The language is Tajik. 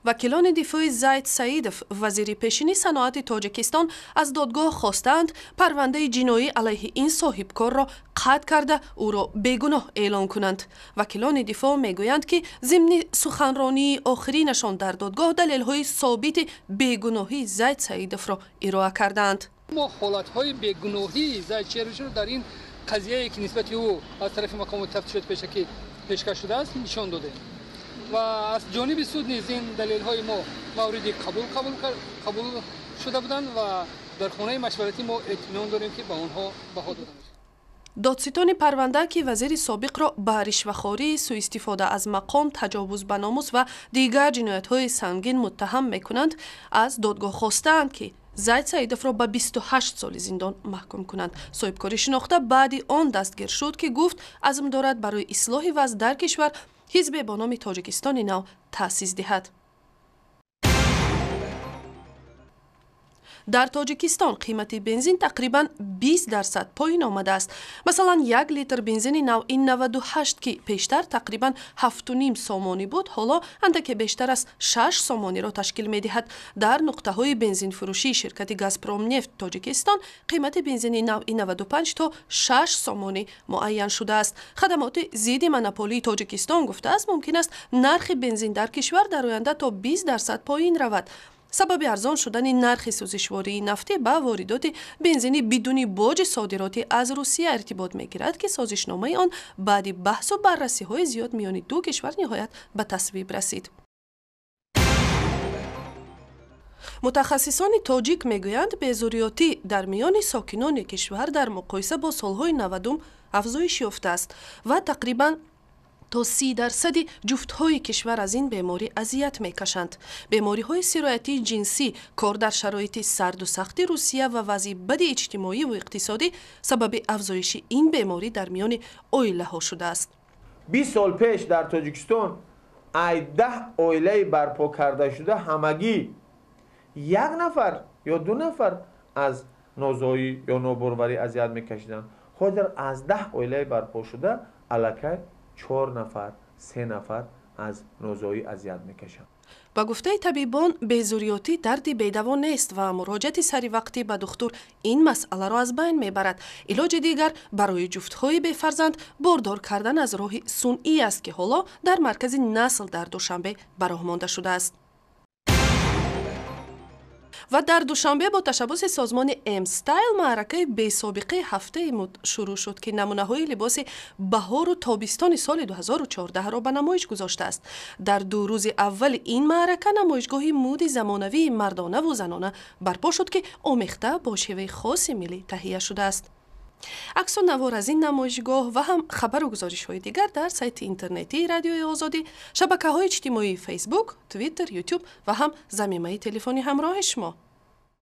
Вакилони дифои Зайд Саидов, вазири пешини саноати Тоҷикистон, аз додгоҳ хостаанд парвандаи ҷиноӣ алайҳи ин соҳибкорро қатъ карда, ӯро бегуноҳ эълон кунанд. Вакилони дифоъ мегӯянд, ки зимни суханронии охиринашон дар додгоҳ далелҳои собити бегуноҳии Зайд Саидовро ироа кардаанд. Мо ҳолатҳои бегуноҳии Зайд Шеровичро дар ин қазияе, ки нисбати ӯ аз тарафи мақомоти тафтишоти пешакӣ пешкаш шудааст, нишон додем ва аз ҷониби суд низ ин далелҳои мо мавриди қабул шуда буданд ва дар хонаи машваратӣ мо эътимон дорем, ки ба онҳо баҳо дода мешавад. Додситони парванда, ки вазири собиқро ба ришвахорӣ, сӯистифода аз мақом, таҷовуз ба номус ва дигар ҷиноятҳои сангин муттаҳам мекунанд, аз додгоҳ хостаанд, ки Зайд Саидовро ба 28 соли зиндон маҳкум кунанд. Соҳибкори шинохта баъди он дастгир шуд, ки гуфт, азм дорад барои ислоҳи вазъ дар кишвар ҳизбе бо номи Тоҷикистони нав таъсис диҳад. Дар Тоҷикистон қимати бензин тақрибан 20% поин омадааст. Масалан, 1 литр бензини навъи 98, ки пештар тақрибан 7,5 сомонӣ буд, ҳоло андаке бештар аз 6 сомониро ташкил медиҳад. Дар нуқтаҳои бензинфурӯшии ширкати Газпромнефт Тоҷикистон қимати бензини навъи 95 то 6 сомонӣ муайян шудааст. Хадамоти зидди монополии Тоҷикистон гуфтааст, мумкин аст нархи бензин дар кишвар дар оянда то 20% поин равад. Сабаби арзон шудани нархи сӯзишвории нафтӣ ба воридоти бензини бидуни боҷи содиротӣ аз Русия иртибот мегирад, ки созишномаи он баъди баҳсу баррасиҳои зиёд миёни ду кишвар ниҳоят ба тасвиб расид. Мутахассисони тоҷик мегӯянд, безурётӣ дар миёни сокинони кишвар дар муқоиса бо солҳои 90-ум афзоиш ёфтааст ва тақрибан то 30% ҷуфтҳои кишвар аз ин беморӣ азият мекашанд. Бемориҳои сироятии ҷинсӣ, кор дар шароити сарду сахти Русия ва вазъи бади иҷтимоиву иқтисодӣ сабаби афзоиши ин беморӣ дар миёни оилаҳо шудааст. 20 сол пеш дар Тоҷикистон ай 10 оилаи барпо карда шуда ҳамагӣ як нафар ё ду нафар аз нозоӣ ё ноборварӣ азият мекашиданд. Ҳозир аз 10 оилаи барпо шуда аллакай чор нафар, се нафар аз нозоӣ азият мекашанд. Ба гуфтаи табибон, безурётӣ дарди бедаво нест ва муроҷиати саривақтӣ ба духтур ин масъаларо аз байн мебарад. Илоҷи дигар барои ҷуфтҳои бефарзанд бордор кардан аз роҳи сунъӣ аст, ки ҳоло дар маркази насл дар Душанбе ба роҳ монда шудааст. Ва дар Душанбе бо ташаббуси созмони М-Стайл маъракаи бесобиқаи ҳафтаи муд шурӯъ шуд, ки намунаҳои либоси баҳору тобистони соли 2014-ро ба намоиш гузоштааст. Дар 2 рӯзи аввали ин маърака намоишгоҳи муди замонавии мардонаву занона барпо шуд, ки омехта бо шеваи хоси миллӣ таҳия шудааст. Аксу навор аз ин намоишгоҳ ва ҳам хабару гузоришҳои дигар дар сайти интернетии Радиои Озодӣ, шабакаҳои иҷтимоии Фейсбук, Твиттер, Ютуб ва ҳам замимаи телефони ҳамроҳи шумо.